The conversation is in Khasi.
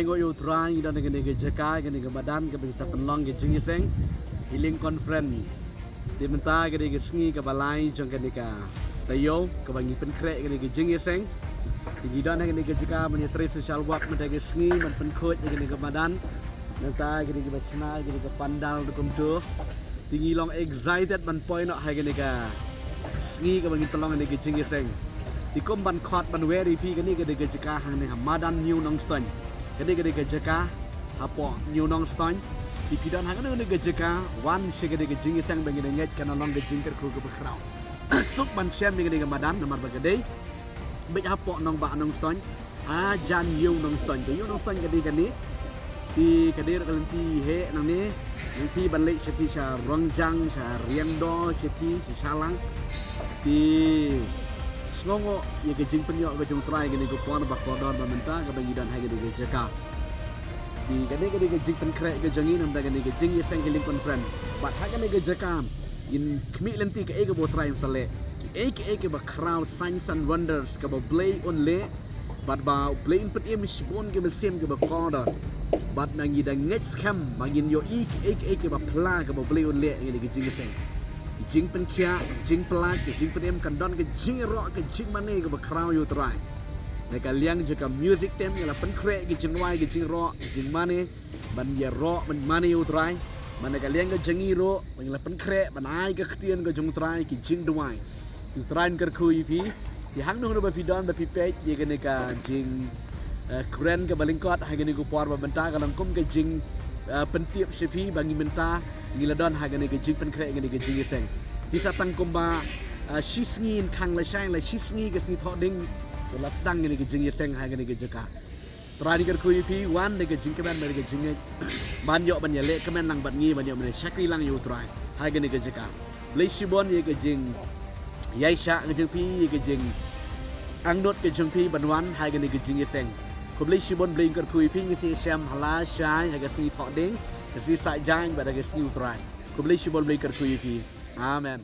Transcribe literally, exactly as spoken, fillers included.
Ngi ïa u Trai ngi don ha kane ka jaka, kane ka madan kaba ngi sa pynlong ka jingïaseng Healing Conference. Te mynta ka dei ka sngi kaba lai jong kane ka taïew kaba ngi pynkhreh kane ka jingïaseng. Te ngi don ha kane ka jaka ban ïatrei social work mynta ka sngi ban pynkhuid ïa kane ka madan. Mynta ka dei kaba shna, ka dei ka pandal ruh kumto. Te ngi long excited ban poi noh ha kane ka sngi kaba ngin pynlong kane ka jingïaseng. Te kum ban khot ban wer ïa phi, kane ka dei ka jaka hangne ha madan New Nongstoiñ. Kane ka dei ka jaka hapoh New Nongstoiñ. Te phi don ha kane ka jaka, wan sha kane ka jingïaseng ba ngin ngeit kan long ka jingkyrkhu kaba khraw. Suk ban shem ïa kane ka madan namar ba ka dei beit hapoh nongbah Nongstoiñ, hajan ïew Nongstoiñ. Ka ïew Nongstoiñ ka dei kane. Te ka dei ruh ka lynti heh nangne. Lynti ban leit sha phi sha Rongjang, sha Riangdo, sha phi sha Shillong. Te sngewnguh ïa ka jingpynïoh ka jong u Trai kane ka por ba kordor ba mynta kaba ngi don ha kane ka jaka. Te kane ka dei ka jingpynkhreh ka jong ngi namar kane ka jingïaseng Healing Conference. Bad ha kane ka jaka ngin khmih lynti kaei kaba u Trai un sa leh, kaei kaei kaba khraw, signs and wonders kaba u Blei un leh. Bad ba u Blei un pynim shibun ki mynsiem kiba kordor. Bad ma ngi da ngeit skhem ba ngin ïohi kaei kaei kaba phylla kaba u Blei un leh ha kane ka jingïaseng. Ka jingpynkhiah, ka jingpyllait, ka jingpynim, kan don ka jingïaroh, ka jingmane kaba khraw ïa u Trai. Na ka liang jong ka music team ngi la pynkhreh ka jingduwai, ka jingïaroh, ka jingmane ban ïaroh ban mane ïa u Trai. Bad na ka liang ka jong ngi ruh ba ngi la pynkhreh ban ai ka ktien ka jong u Trai, ki jingduwai. Te u Trai un kyrkhu ïa phi. Te hangno hangno ba phi don ba phi peit ïa kane ka jing, eh, kren kaba lyngkot ha kane ka por ba mynta, ka long kum ka jing, eh, pyntip sha phi ba ngi mynta ngi la don ha kane ka jingpynkhreh kane ka jingïaseng. Te sa tang kumba, eh, shisngi, khang lashai la shisngi ka sngi Thohdieng ba la sdang kane ka jingïaseng ha kane ka jaka. Trai un kyrkhu ïa phi, wan da ka jingkmen bad da ka jingngeit ban ïoh ban ïaleh kmen lang bad ngi, ban ïoh ban ïashakri lang ïa u Trai ha kane ka jaka. Khublei shibun ïa ka jingïaishah ka jong phi, ïa ka jingangnud ka jong phi ban wan ha kane ka jingïaseng. Khublei shibun, Blei un kyrkhu ïa phi. Ngin sa ïashem ha lashai ha ka sngi Thohdieng, ka sngi Saitjaiñ bad ha ka sngi u Trai. Khublei shibun, Blei un kyrkhu ïa phi. Amen.